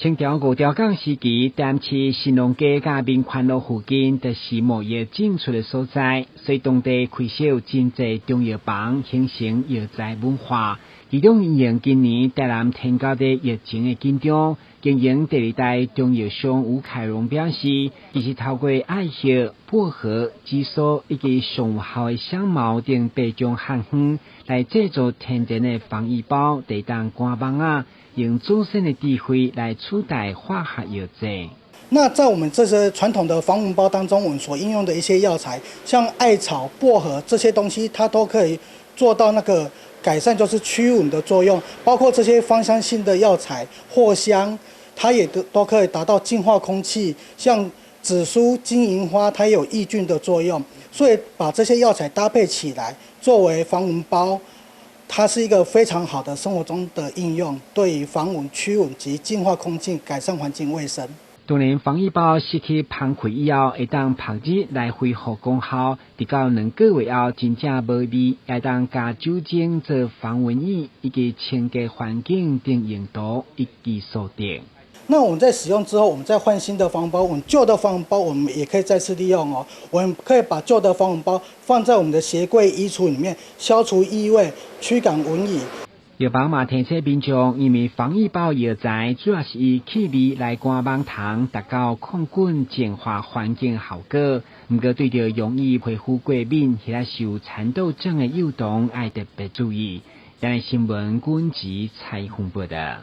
清朝五條港時期，台南市神農街佮民權路附近，就是沒藥進出的所在，所以當地開設真濟中藥房，形成藥材文化。其中，因應今年台南天狗的疫情的緊張，經營第二代中藥商吳凱榮表示，其實透過艾葉、薄荷、紫蘇以及上有效的香茅等八種漢方來製作天然的防疫包，抵擋趕蚊仔，用祖先的智慧來取代化學藥劑。那在我們這些傳統的防蚊包當中，我們所應用的一些藥材，像艾草、薄荷這些東西，它都可以做到那個改善，就是驅蚊的作用。包括這些芳香性的藥材，藿香，它也都可以達到淨化空氣。像紫蘇、金銀花，它也有抑菌的作用。所以把這些藥材搭配起來，作為防蚊包，它是一個非常好的生活中的應用，對於防蚊、驅蚊及淨化空氣、改善環境衛生。當然，防疫包失去芳氣以後，會當曝日來恢復功效，直到2個月後，真正無味，會當加酒精做防蚊液，以及清潔環境等用途，一舉數得。那我們在使用之後，我們再換新的防蚊包，我們舊的防蚊包我們也可以再次利用哦。我們可以把舊的防蚊包放在我們的鞋櫃、衣櫥裡面，消除異味，驅趕蚊蟻。藥房嘛提醒民眾，因為防疫包藥材主要是以氣味來趕蠓蟲，達到控菌淨化環境效果。毋過對著容易皮膚過敏或者是有蠶豆症的幼童，愛特別注意。央視新聞，軍籍採訪報道。